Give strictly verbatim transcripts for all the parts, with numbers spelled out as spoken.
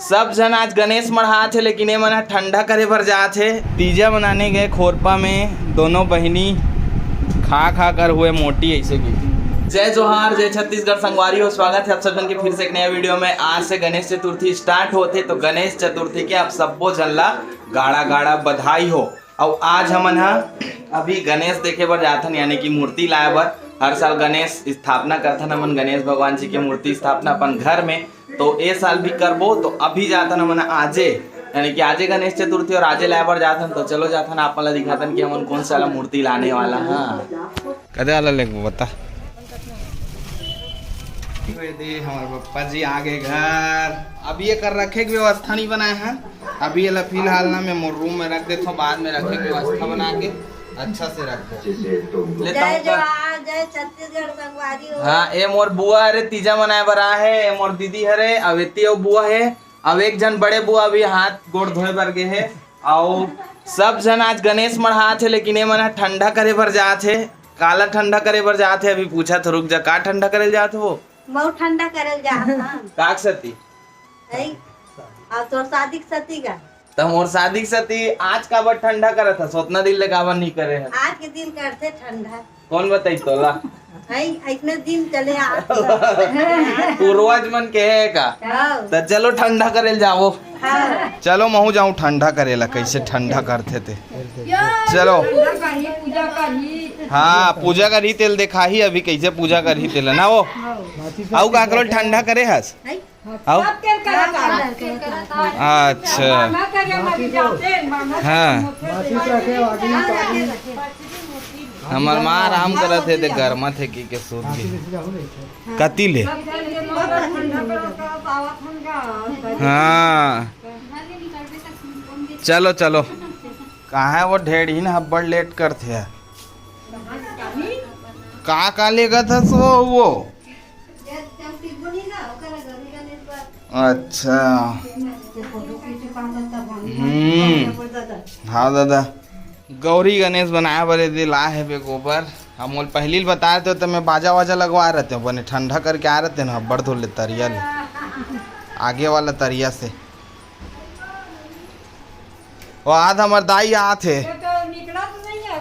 सब झन आज गणेश मढ़ात हे, लेकिन ये मन ह ठंडा करे बर जात हे। तीजा मनाने गए खोरपा में दोनों बहिनी, खा खा कर हुए मोटी ऐसे की। जय जोहार, जय छत्तीसगढ़ संगवारी हो, स्वागत है आप सब झन के फिर से एक नया वीडियो में। आज से गणेश चतुर्थी स्टार्ट होते, तो गणेश चतुर्थी के आप सब्बो झन ला गाड़ा गाड़ा बधाई हो। अउ आज हमन ह अभी गणेश देखे बर जाथन, यानी कि मूर्ति लाए बर। हर साल गणेश स्थापना करथन हमन, गणेश भगवान जी के मूर्ति स्थापना अपन घर में। तो ए साल भी करबो, तो अभी जाथन हमन आजे, यानी कि आजे गणेश चतुर्थी और आजे लाए बर जाथन। तो चलो जाथन, आप मन ला दिखाथन कि हमन कौन सा वाला मूर्ति लाने वाला। हाँ, कदे वाला लेगबो बता। ये दे, हमारे पप्पा जी आ गए घर। अभी एकर रखे के व्यवस्था नहीं बनाए हैं। अभी एला फिलहाल ना मैं मोर रूम में रख देथो, बाद में रखे के व्यवस्था बना के अच्छा से रखबो। ले जय ताऊ का। जोहार, जय छत्तीसगढ़ संगवारी हो। हाँ, ए मोर बुआ हरे, तीजा मनाए बर आ हे। ए मोर दीदी हरे, अवेती अउ बुआ हे। अब एक झन बड़े बुआ अभी हाथ गोड़ धोए बर गे हे। अउ सब झन आज गणेश मढ़ात हे, लेकिन ए मन ह ठंडा करे बर जात हे। काला ठंडा करे बर जात हे, अभी पूछा तो रुक जा, का ठंडा करे जात हो? बहुत ठंडा करे जात हन। काक सती? है? और तोर शादी के सती का? त मोर शादी के सती आज काबर ठंडा करत हस? ओतना दिन ले काबर नहीं करे हस? आज के दिन करथे ठंडा। कौन बताई तोला? है, इतने दिन चले आ। पूर्वज मन के है का? हाँ। त चलो ठंडा करे ल जावो। हाँ। चलो महू जाऊं ठंडा करे ला, कैसे ठंडा करथे ते। चलो। पूजा करही, पूजा करही। हाँ, पूजा करही, तेल देखाही अभी कैसे पूजा करही तेला ना वो। हाँ। अउ काकरो ठंडा करे हस? है? अउ? सब तेल करत आ। अच्छा। मामा करे, हम अभी जाते हैं, मामा हाँ। समोसे दे। हमर माँ आराम करत हे, ते गरमा थे की के सूत गे। कति ले? सब तेल के मामा ठंडा करत आवत हन का। हाँ। चलो, चलो। कहाँ है वो ढेढ़ीन हब्बड़ लेट करथे? का, का लेगत हस वो, वो? अच्छा। हम्म। हाँ दादा, गौरी गणेश बनाए बर एदे ला हे बे गोबर। हम मोल पहली ल बताए तो, तो मैं बाजा वाजा लगवा रहते हो, बने ठंडा करके आ रहते ना, अब्बड़ धुर ले तरिया ले, आगे वाला तरिया से। वो आज हमर दाई आत हे। ये तो निकला तो नहीं है।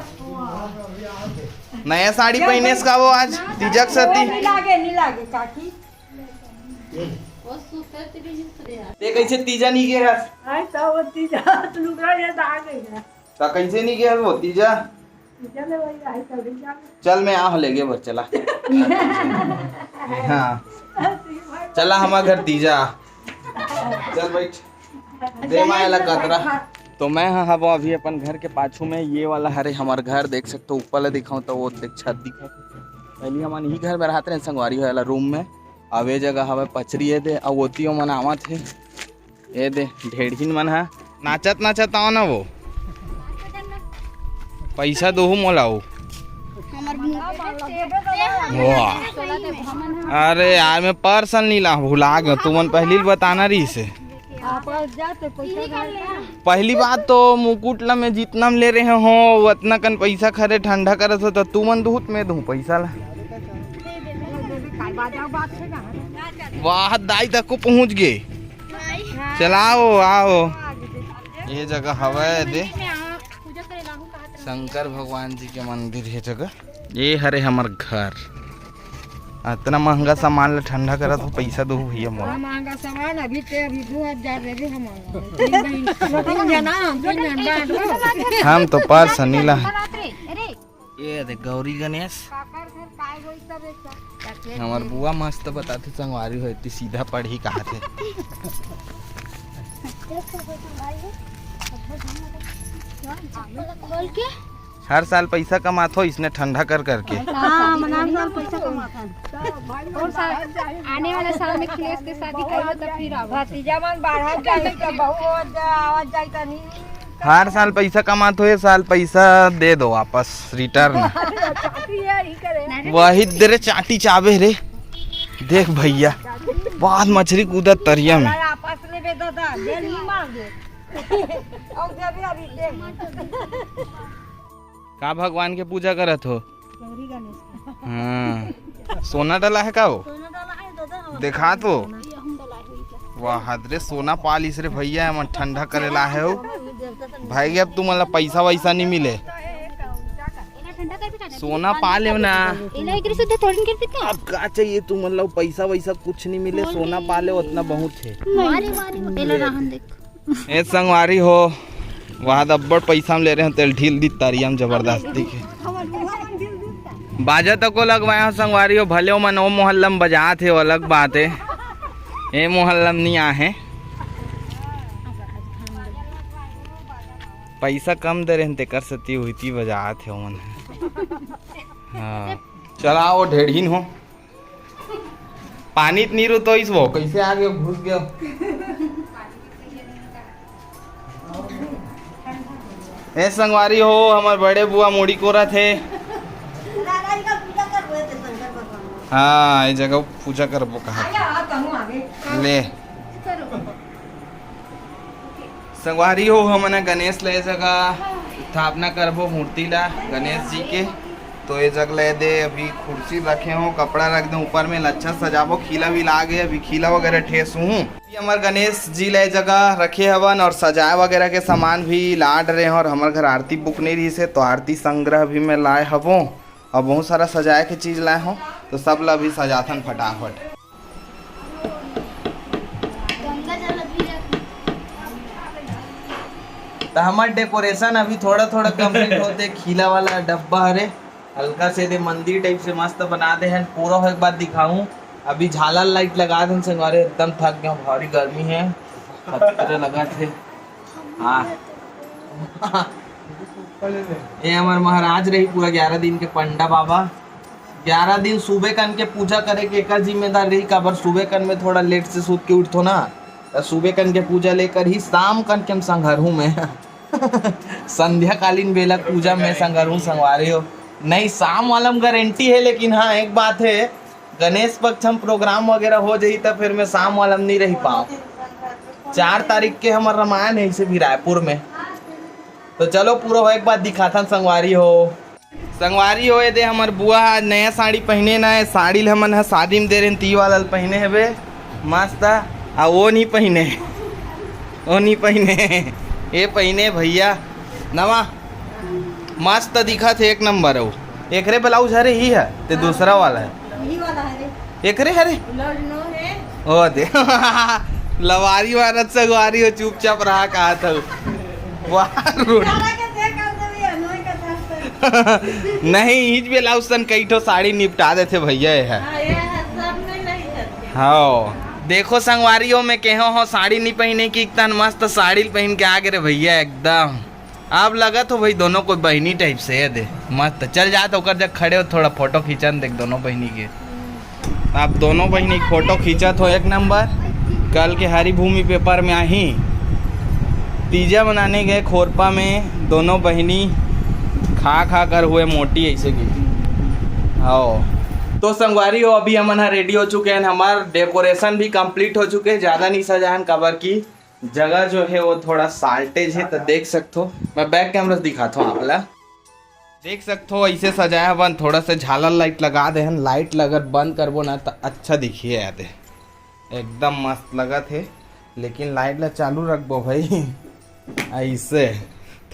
नया साड़ी पहनेस का वो आज? ना, तीजक वो सती। नहीं लागे, नहीं लागे, काकी। ते कैसे तीजा नहीं गे हस? आई तो वो तीजा तो लुगरा ये दाग गई है। त कैसे नहीं गे हस वो तीजा? चल, मैं आ लेगे बर चला। हाँ, चला हमार घर तीजा। चल बैठ। दे माय ला कतरा। तो मैं ह-, हबो अभी अपन घर के पाछू में, ये वाला हरे हमर घर, देख सकते हो, ऊपर ले दिखाऊं तो वो देख छत दिखत। पहली हमन इही घर में रहत रहे संगवारी वाला रूम में। अब ये जगह हवे पचरी, ये दे, अब ओती ओमन आवत हे। ए दे, ढेढ़िन मन ह नाचत नाचत आओ ना वो। पैसा दोहू मोला वो। वाह। अरे यार, मैं पर्स नहीं ला, भुला गयो। तुमन पहली ल बताना रहिस हे। पहली बात तो मुकुट ला मैं जितना में ले रहे हो, उतना कन पैसा खरे ठंडा करत हो, तो तुमन दुहू त मैं दूं पैसा ला। वाह, दाई तक को पहुंच गए। चलाओ, आओ। ये जगह हवय दे, शंकर भगवान जी के मंदिर हे जगह। ये हरे हमर घर। इतना महंगा सामान ला ठंडा करत हो, पैसा दो भैया मोला। महंगा सामान अभी ते अभी दो हजार देबे हम। तीन जना, तीन जना। हम तो पर्स नहीं ला। ये देख गौरी गणेश। हमर बुआ मस्त बताथे संगवारी हो, इतनी सीधा पढ़ी कहा थे। खोल के। हर साल पैसा कमात हो इसने ठंडा कर करके। हाँ, हम हर साल पैसा कमात हन। और साल, आने वाला साल में खिलेश के शादी करबो तो फिर आबो। भतीजा मन बाढ़त जाई तो बहू हो जा, आवत जाई तनी। हर साल पैसा कमात हो, ये साल पैसा दे दो वापस, रिटर्न। वही दे रे चाटी चाबे रे। देख भैया, बहुत मछली कूदत तरिया में। आपस में दे दो, दे नहीं मांगे। और दे भी अभी दे। का भगवान के पूजा करत हो? गौरी गणेश। हाँ, सोना डला है का वो? सोना डाला है दादा, हाँ। देखा तो। ये हम डाला है इनका। वाह, हद रे, सोना पा लिस रे भैया, एमन ठंडा करे ला हे हो। भाई, अब तुमन ला पैसा वैसा नहीं मिले, सोना पा लेव ना। एला एक रिसु दे, थोड़न के पीते। अब का चाहिए तुमन ला? पैसा वैसा कुछ नहीं मिले, सोना पा ले, उतना बहुत है। मारे, मारे, मारे। एला रहन दे। ए संगवारी हो, वहाँ तो अब्बड़ पैसा में ले रहे हो, तेल ढील दी तारिया में जबरदस्ती के। बाजा तको लगवाए हो संगवारी हो, भले ओमन ओ मोहल्ला में बजात हे, वो अलग बात है, ए मोहल्ला में नहीं आहे। पैसा कम दे रहे हैं, तेकर सेती उहिती बजात हे ओमन। हाँ, चला वो ढेढ़ीन हो। पानी त नी रुतोइस वो, कैसे आ गयो, घुस गयो? ए संगवारी हो, हमर बड़े बुआ मुड़ी कोरत हे। हाँ, ये जगह पूजा करबो कहा। ले। संगवारी हो, हमन ह गणेश ल ए जगह स्थापना करबो मूर्ति ला गणेश जी के। तो ए जगह ल ए दे अभी कुर्सी रखे हो, कपड़ा रख दे ऊपर में, अच्छा सजाबो, खीला भी लागे, अभी खीला वगैरह ठेस हूँ। अभी हमर गणेश जी ल ए जगह रखे हवन और सजाए वगैरह के सामान भी ला डरे हो और हमर घर आरती बुक नहीं रही से, तो आरती संग्रह भी मैं लाए हवो और बहुत सारा सजाए के चीज लाए हो, तो सब ला अभी सजाथन फटाफट। त हमर डेकोरेशन अभी थोड़ा थोड़ा कंप्लीट होते, खीला वाला डब्बा हरे, हल्का से दे मंदिर टाइप से मस्त बना दे हन। पूरा होए के बाद दिखाऊं। अभी झालर लाइट लगा देन संगवारी, एकदम थक गया, भारी गर्मी है, खतरे लगा थे। हाँ। ये हमर महाराज रही पूरा ग्यारह दिन के पंडा बाबा। ग्यारह दिन सुबह कन के पूजा करे के एकर जिम्मेदार रही, काबर सुबह कन में थोड़ा लेट से सूत के उठथो ना, त सुबह कन के पूजा लेकर ही शाम कन के हम संघरहूँ मैं। संध्याकालीन बेला पूजा में संघरहूँ संगवारी हो। नहीं, शाम वाला में गारंटी है, लेकिन हाँ, एक बात है, गणेश पक्ष हम प्रोग्राम वगैरह हो जाई, त फिर मैं शाम वाला में नहीं रही पाऊँ। चार तारीख के हमर रामायण है इसे भी रायपुर में, तो चलो पूरा होए के बाद दिखाथन संगवारी हो। संगवारी हो, ये दे हमर बुआ आज नया साड़ी पहने ना है, साड़ी ल हमन ह शादी में दे रहे ती वाला ल पहने हवे, मस्त। आ वो नहीं पहने, वो नहीं पहने, ये पहने भैया नवा, मस्त दिखत है, एक नंबर हो। एकरे ब्लाउज हरे ही है, ते दूसरा वाला है। यही वाला है रे। एकरे हरे? ब्लाउज नो है। ओ दे। लवारी मारत संगवारी हो, चुपचाप रहा कहा था। वाह, रोड। सारा के देख कर दे भैया, नोई का था। नहीं, इज ब्लाउज सन कई ठो साड़ी निपटा देथे भैया, ये है। हाँ, ये है, सब में नहीं है। हाँ, देखो संगवारी हो, मैं कहो हो साड़ी नहीं पहने की, इतना मस्त साड़ी पहन के आ गए रे भैया एकदम। आप लगत हो भाई दोनों कोई बहिनी टाइप से, ये दे मस्त। चल जात ओकर जग खड़े हो, थोड़ा फोटो खींचन देख दोनों बहिनी के। आप दोनों बहिनी के फोटो खींचत हो एक नंबर। कल के हरिभूमि पेपर में आही, तीजा मनाने गए खोरपा में दोनों बहिनी खा खा कर हुए मोटी ऐसे की। आओ तो संगवारी हो, अभी हमन ह रेडी हो चुके हैं, हमार डेकोरेशन भी कंप्लीट हो चुके हैं, ज़्यादा नहीं सजाए हन काबर की जगह जो है वो थोड़ा साल्टेज है, तो देख सकथो, मैं बैक कैमरा से दिखाता हूँ आप ला। देख सकथो ऐसे सजाए हवन, थोड़ा सा झालर लाइट लगा दे हन, लाइट ल अगर बंद करबो ना तो अच्छा दिखिए याद है, एकदम मस्त लगत है, लेकिन लाइट ला चालू रखबो भाई। ऐसे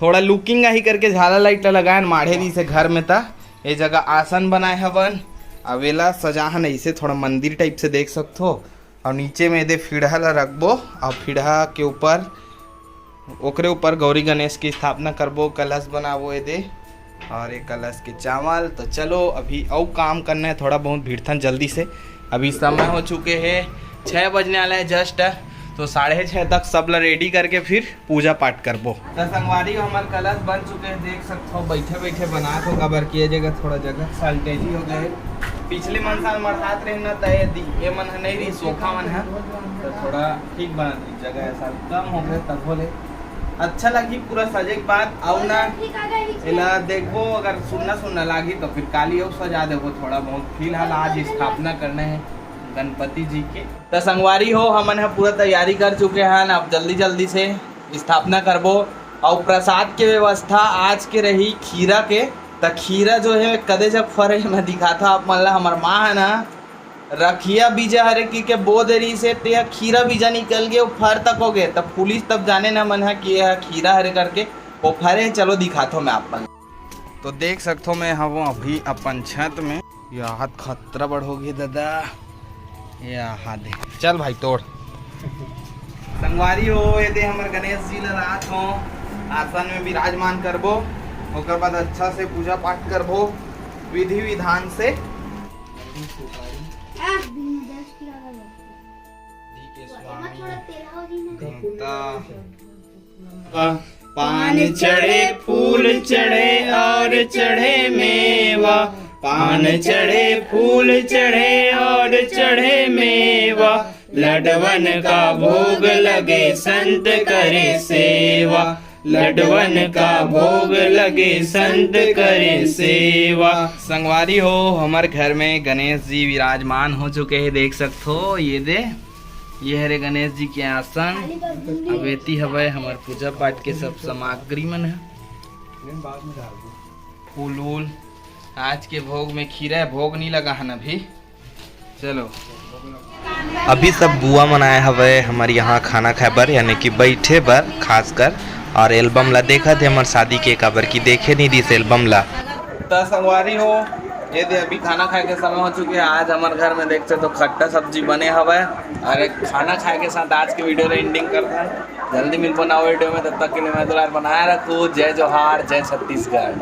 थोड़ा लुकिंग आही करके झालर लाइट ला लगाए हन, माढ़े दी से घर में ता ये जगह आसन बनाए हवन, अब एला सजा हन ऐसे थोड़ा मंदिर टाइप से देख सकथो। और नीचे में एदे फिड़हा ला रखबो और फिड़हा के ऊपर, ओकरे ऊपर गौरी गणेश की स्थापना करबो, कलश बनाबो एदे और एक कलश के चावल। तो चलो अभी अउ काम करना है, थोड़ा बहुत भिड़थन जल्दी से। अभी समय हो चुके हैं छः बजने वाला है जस्ट, तो साढ़े छः तक सब ला रेडी करके फिर पूजा पाठ करबो। त संगवारी हो, हमर कलश बन चुके हैं, देख सकथो, बैठे बैठे बनात हो, काबर कि ये जगह थोड़ा जगह साल्टेजी हो गए। पिछले मन साल मढ़ात रहे ना, त ये दि-, ये मन ह नहीं रही, सोखा मन है, तो थोड़ा ठीक बनत रही जगह, ऐसा कम हो गए तब बोले अच्छा लगी पूरा सजे के बाद। आऊ ना, एला देखबो, अगर सुन्ना सुन्ना लागी तो फिर काली अउ सजा देबो, थोड़ा बहुत। फिलहाल आज स्थापना करना है गणपति जी के। त संगवारी हो, हमन ह पूरा तैयारी कर चुके हन, अब जल्दी जल्दी से स्थापना करबो। अउ प्रसाद के व्यवस्था आज के रही खीरा के। त खीरा जो है कदे जब फरे, मैं दिखाता आप मन ला। हमर माँ है ना, रखिया बीजा हरे कि के बो दे रहिस हे, ते ह खीरा बीजा निकल गे, वो फर तक हो गे, तब फूलिस, तब जाने न मन ह कि ये ह खीरा हरे करके। वो फरे, चलो दिखाथो मैं आप मन। तो देख सकथो, मैं हवो अभी अपन छत में। यार, खतरा बड़ हो गे दादा। या हा दे, चल भाई तोड़। संगवारी हो, ये दे हमर गणेश जी ला रात हो आसन में विराजमान करबो, ओकर बाद अच्छा से पूजा पाठ करबो विधि विधान से। ठीक है, स्वामी। पान चढ़े, फूल चढ़े और चढ़े मेवा। पान चढ़े, फूल चढ़े और चढ़े मेवा। लडवन का भोग लगे, संत करे सेवा। लडवन का भोग लगे, संत करे सेवा। संगवारी हो, हमर घर में गणेश जी विराजमान हो चुके हैं, देख सकथो। ये दे, ये हरे गणेश जी के आसन। अब एती हवय हमर पूजा पाठ के सब सामग्री मन ह। फूल उल, आज के भोग में खीरा भोग नहीं लगा हन अभी। चलो, अभी सब बुआ मन आए हवय हमर यहाँ खाना खाए बर, यानी कि बैठे बर खासकर। और एल्बम ला देखत हे हमर शादी के, काबर कि देखे नहीं दिस एल्बम ला। त संगवारी हो, ये दे अभी खाना खाए के समय हो चुके हे। आज हमर घर में देखते तो खट्टा सब्जी बने हवय। और एक खाना खाए के साथ आज के वीडियो ला एंडिंग करते हैं। जल्दी मिलबो नवा वीडियो में, तब तक के लिए मैं दुलार बनाए रखू। जय जोहार, जय छत्तीसगढ़।